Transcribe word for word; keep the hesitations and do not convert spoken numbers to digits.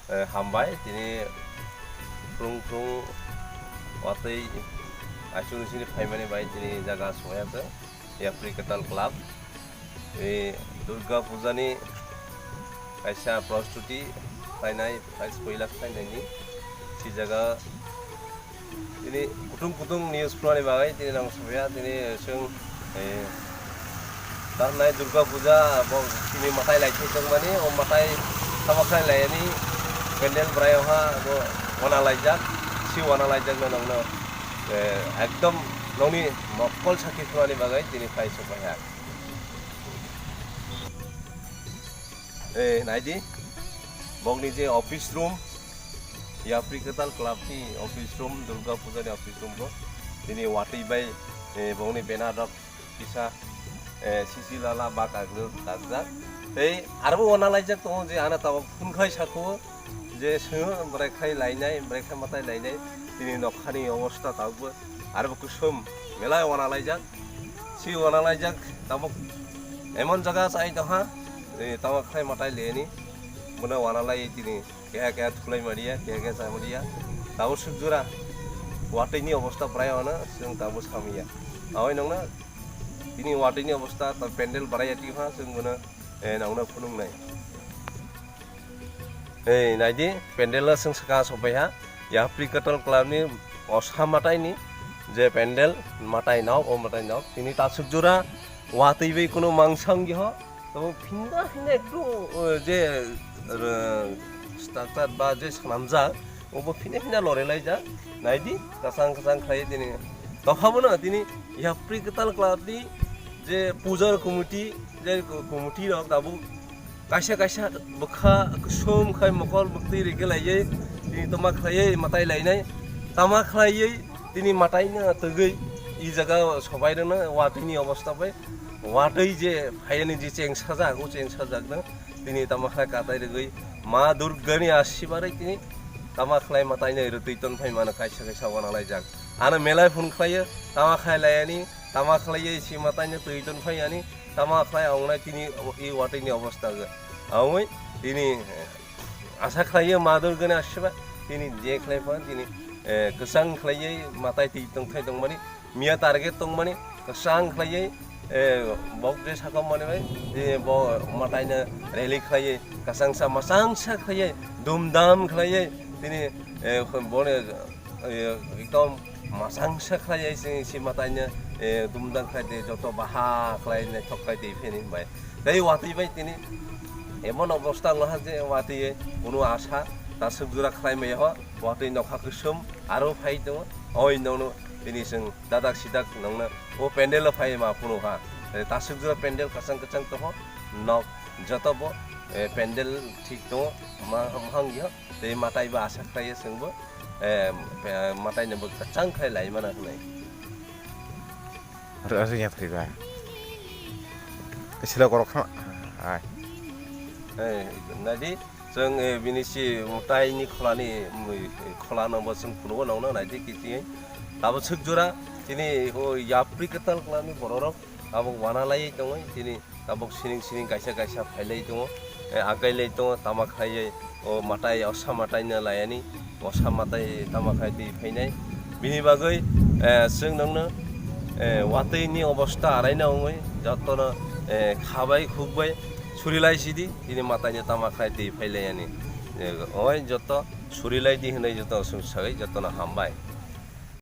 Eh, hambai, tini krung krung watwi aswk sini phaimani bai tini jaga soya khe Yapri Kwtal Club. Eh, Durga Puja ni kaisa prostuti khlainai, phai puila khlainaini si jaga. Tini kutung kutung news phrwani bagwi tini nang sumya tini chwng, eh, tanai Durga Puja bo tini matai lai thai tongmani, o matai tamo khlai layani pandal bwrai ha bo wana laijak, si wana laijak no nangno, eh, ekdom nongni mokol sakhi phrwani bagwi tini phai sokha. Eh, naidi, bokni je office room, Yapri Kwtal Club ni office room, Durga Puja ni office room bo. Tini watwi bai, eh, bokni banner rok kisa, eh, sisi lala ba kaglwk kakjak. Tei arbo wana laijak tongo je ano tabok phunkhai sakho. Je swngo bwraikhai lainai, bwraikhai matai lainai, tini nokhani obostha tabukbo arbo kusom belai wana laijak. Si wana laijak tabuk emon jaga chai tongha, eh, tamo khai matai leni, bono wana lai tini keha keha thulai maliya, keha keha chai maliya. Tabuk suk jora watwi ni obostha bwrai wana chwng tabuk samya. Awai nongna tini watwi ni obostha, ta pandal bwrai ya tongha, chwng bono, eh, nongna phunuknai. Ei, naidi, pandal o chwng swkang sokpaiha. Yapri Kwtal Club ni osa matai ni je pandal matai nok, o matai nok. Tini tasuk jora watwi bai kunu mangsang giho. Tamo phinda phinda ektu, eh, je, eh, structure ba je swnamjak, obo phinda phinda lore laijak. Naidi, kasang kasang khlai tini. Tokha bono tini Yapri Kwtal Club ni je pujar committee, je committee rok tabuk kaisa kaisa bwkha kusom khai mokol bwktwi rikhe laiwi tini tama khlaiwi matai lainai, tama khlaiwi tini matai no twgwi i jaga sobai rwna watwi ni obostha bai watwi je phaiyani je cheng sajak o cheng sajak no tini tama khlai katai rwgwi ma Durga ni asibarai tini tama khlai matai no rwtwi ton phai mano kaisa kaisa wana laijak. Ano melai phone khlaiyo, tama khlai layani, tama khlaiyo isi matai no twi ton phai ani, tama khlai wngnai tini i watwi ni obostha go. Awngwi tini, eh, asa khlaiyo ma Durga ni asiba, tini je khlai phan tini, eh, kwchang khlaiwi matai twi tong thai tongmani, miya target tongmani, kwchang khlaiwi, eh, bok je saka mani bai, tini bo matai no rally khlaiwi, kwchang sa, mwchang sa khlaiwi, dum dam khlaiwi, tini, eh, boni eh, ekdom mwchang sa khlaiwi chwng si matai no, eh, dumdang khlai de joto baha khlai naithok khlai de pheni bai. Tei watwi bai tini emon obostha wngha je watwi kunu asa tasuk jora khlai maya ho watwi nokha kusom aro phai tongo. Oi nongno tini chwng dadak sidak nongno o pandal o phai ma phunu ha. Eh, tasuk jora pandal kwchang kwchang tongo nok joto bo, eh, pandal thik tongo ma, mahang yo. Tei matai bo asa khlaiyo chwngbo, eh, eh, matai no bo kwchang khlai lai mano hwnwi. Aro, aro ya thaiba. Sila korok kha, ai. Eh, nadi, chwng, eh, bini si matai ni kholani, mui, eh, khola no bo chwng phunukgo nongno naidi kichingwi. Abo swk jora, tini o Yapri Kwtal Club ni bororok abo wana laiwi tongwi, tini tabuk sining sining kaisa kaisa phailai tongo, eh, akailai tongo, tama khlaiwi o matai, osa matai no layani, osa matai tama khai twi phainai. Bini bagwi, eh, chwng nongno, eh, watwi ni obostha araino wngwi jotono, eh, khabai khukbai surilai sidi, tini matai no tama khai twi phailayani. Eh, oi joto surilai di hwnwi joto chwng sagwi jotono hambai.